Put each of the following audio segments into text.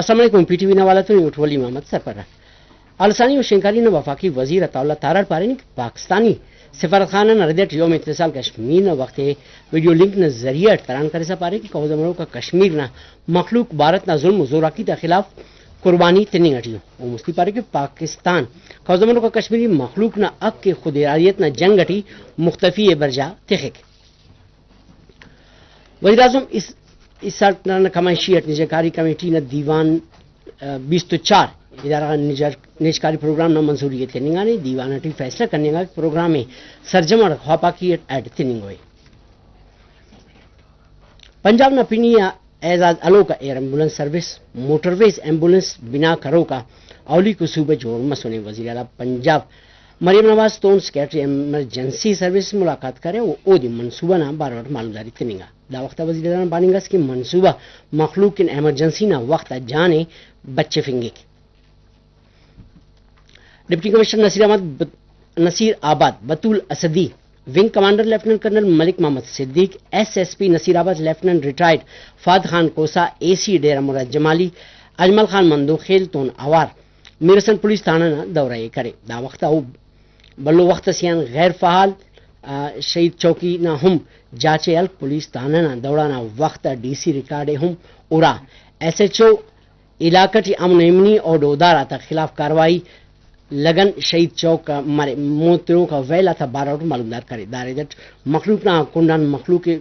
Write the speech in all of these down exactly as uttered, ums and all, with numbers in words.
السلام علیکم، P T V نا حوالہ تون اٹ ولی محمد سرپرہ۔ آلسانی و شینکاری نا وفاقی وزیر عطا اللہ تارڑ پارینے کہ پاکستانی سفارت خانہ نا ردیٹ یوم اتصال کشمیر نا وخت ء ویڈیو لنک نا ذریعہ اٹ تران کرسا پارے کہ قوضہ مروکا کشمیر نا مخلوق بھارت نا ظلم و زوراکی تا خلاف قربانی تننگ اٹی ء۔ او مستی پارے کہ پاکستان قوضہ مروکا کشمیری مخلوق نا حق خود ارادیت نا جنگ اٹی مختفی ء برجا تخک۔ وزیراعظم اس-، اسحاق ڈار نا کماشی اٹ نجکاری کمیٹی نا دیوان، آ، بیست و چار ادارہ غان نجر-، نجکاری پروگرام نا منظوری ء تننگانے۔ دیوان اٹی فیصلہ کننگا کہ پروگرام ء سرجم اڑ خواپاکی اٹ ایڈ تننگوے۔ پنجاب نا پنی آ اعزاز ہلوک آ ایئر ایمبولینس سروس، موٹر ویز ایمبولینس بنا کروک آ اولیکو صوبہ جوڑ مسنے۔ وزیر اعلیٰ پنجاب مریم نواز تون سیکرٹری ایمرجنسی سروس ملاقات کرے و اودے منصوبہ نا بارو اٹ معلومداری تننگا۔ دا وخت آ وزیر اعظم پاننگ ئس کہ منصوبہ مخلوق کن ایمرجنسی نا وخت آ جان ء بچفنگک۔ ڈپٹی کمشنر نصیر آباد بت-، نصیر آباد بتول اسدی، ونگ کمانڈر لیفٹننٹ کرنل ملک محمد صدیق، ایس ایس پی نصیر آباد لیفٹننٹ ریٹائرڈ فہد خان کوسہ، اے سی ڈیرہ مراد جمالی اجمل خان مندوخیل تون اوار میرسند پولیس تھانہ نا دورہ ء کرے۔ دا وخت آ او بھلو وخت اسے آن غیر فعال، آ، شہید چوکی نا ہم جاچ ء ہلک۔ پولیس تھانہ نا دورہ نا وخت آ ڈی سی ریکارڈ ء ہم ہرا۔ ایس ایچ او علاقہ ٹی امن و ایمنی و ڈوہدار آتا خلاف کارروائی لگن شہید چوک آ مرے، مون تروک آ ویل آتا باروٹ معلومدار کرے۔ دا رد اٹ مخلوق نا کنڈان مخلوق ء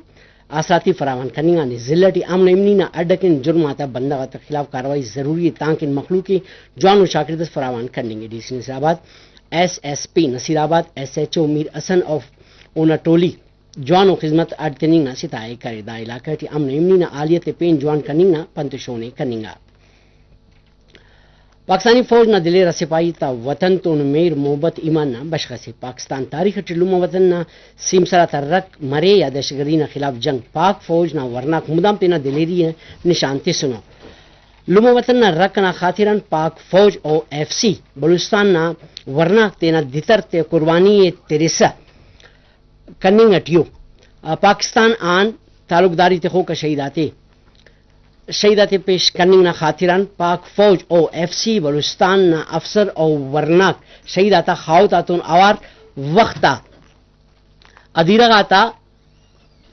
آسراتی فراوان کننگ آن ضلع ٹی امن و ایمنی نا اڈ اکن جرم آتا بندغ آتا خلاف کارروائی ضروری ء، تانکہ مخلوق ء جوان و چاکرد اس فراوان کننگے۔ ڈی سی نصیر آباد، ایس ایس پی نصیر آباد، ایس ایچ او میر حسن و اونا ٹولی جوان و خذمت اڈ تننگ نا ستائے کرے۔ دا علاقہ ٹی امن و ایمنی نا حالیت ء پین جوان کننگ نا پنت و شون ء کننگا۔ پاکستانی فوج نا دلیر آ سپاہی تا وطن تون مہر محبت ایمان نا بشخ اسے۔ پاکستان تاریخ اٹی لمہ وطن نا سیمسر آتا رکھ مرے یا دہشت گردی نا خلاف جنگ، پاک فوج نا ورناک مدام تینا دلیری ء نشان تسنو۔ لمہ وطن نا رکھ انا خاطر آن پاک فوج و ایف سی بلوچستان نا ورناک تینا دتر تے قربانی ء ترسہ کننگ اٹی ء۔ پاکستان آن تعلقداری تخوک آ شہید آتے شہید آتے پیش کننگ نا خاطر آن پاک فوج و ایف سی بلوچستان نا افسر و ورناک شہید آتا خاہوت آتون اوار وخت آ ادیرہ غاتا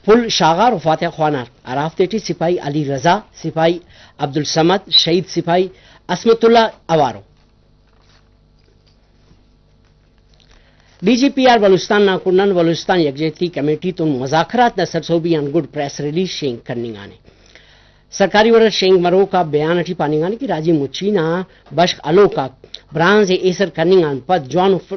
پھل شاغار و فاتحہ خوانار، ہرافتے ٹی سپاہی علی رضا، سپاہی عبدالصمد، شہید سپاہی عصمت اللہ اوارو۔ D G P R Balochistan نا کنڈآن بلوچستان یکجہتی کمیٹی تون مذاکرات نا سرسہبی آن گڈ پریس ریلیز شینک کننگانے۔ سرکاری وڑ اٹ شینک مروک آ بیان اٹی پاننگانے کہ راجی مچی نا بشخ ہلوک آک برانز ء ایسر کننگ آن پد جوانو ف-،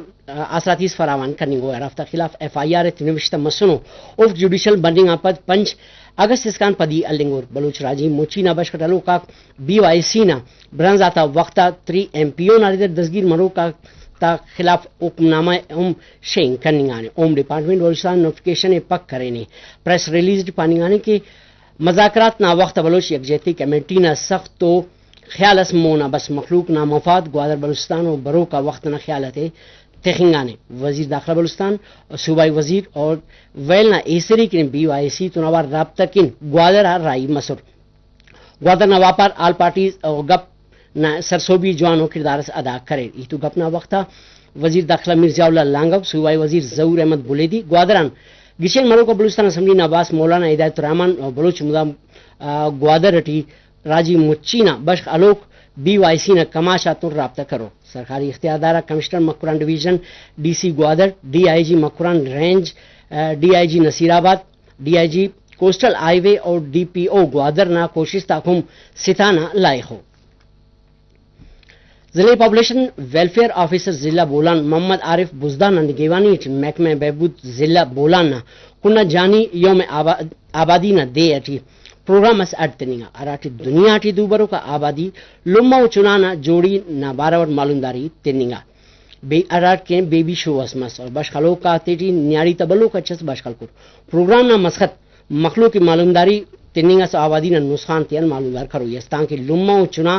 آسراتیس فراوان کننگ ء، ہرافتا خلاف ایف آئی آر ء نوشتہ مسنو، اوفک جوڈیشل بننگ آن پد پنچ اگست اسکان پدی ہلنگور۔ بلوچ راجی مچی نا بشخ اٹ ہلوک آک بی وائی سی نا برانز آتا وخت آ تھری ایم پی او نا ردٹ دزگیر مروک آتا خلاف حکم نامہ ء ہم شینک کننگانے۔ ہوم ڈیپارٹمنٹ بلوچستان نوٹیفکیشن ء پک کرینے۔ پریس ریلیز ٹی پاننگانے کہ مذاکرات نا وخت آ بلوچ یکجہتی کمیٹی نا سخت و خیال اس مون آ بس، مخلوق نا مفاد گوادر بلوچستان و بروک آ وخت نا خیال آتے تخنگانے۔ وزیر داخلہ بلوچستان، صوبائی وزیر اور ویل نا ایسری کن بی وائی سی تون اوار رابطہ کن گوادر آ راہی مسر۔ گوادر نا واپار آل پارٹیز و گپ نا سرسہبی جوانو کڑدار اس ادا کریر۔ ہیت و گپ نا وخت آ وزیر داخلہ میر ضیاء اللہ لانگو، صوبائی وزیر ظہور احمد بلیدی، گوادر آن گچین مروک آ بلوچستان اسمبلی نا باسک مولانا ہدایت الرحمن و بلوچ مدام، آ، گوادر اٹی راجی مچی نا بشخ ہلوک بی وائی سی نا کماش آتون رابطہ کرور۔ سرکاری اختیاردار آک commissioner Makran division, D C Gwadar, D I G Makran range, آ، D I G Nasirabad, D I G coastal highway اور ڈی پی او گوادر نا کوشست آک ہم ستانا لائخ ء۔ ضلع پاپولیشن ویلفیئر آفیسر ضلع بولان محمد عارف بزدار نا نگہبانی ٹی محکمہ بہبود ضلع بولان نا کنڈآن جہانی یوم آبا-، آبادی نا دے ٹی پروگرام اس اڈ تننگا، ہراٹی دنیا ٹی دوبروک آ آبادی، لمہ و چنا نا جوڑی نا بارو اٹ معلومداری تننگا۔ بے-، ہراٹ کن بیبی شو اس مس اور بشخ ہلوک آتیٹی نیاڑی تا بھلو کچ اس بشخ ہلکر۔ پروگرام نا مسخت مخلوق ء معلومداری تننگ اس و آبادی نا نسخان تیان معلومدار کروئی اس، تانکہ لمہ و چنا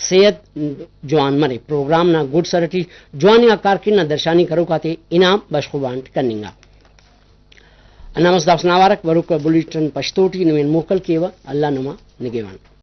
صحت جوان مرے۔ پروگرام نا گڈ سر اٹی جوان انگا کارکڑد نا درشانی کروک آتے انعام بشخ و بانٹ کننگا۔ ہندا مست دافس ناوارک، بروک بلیٹن پشتو ٹی نمے آن موکل کیوہ۔ اللہ نما نگہبان۔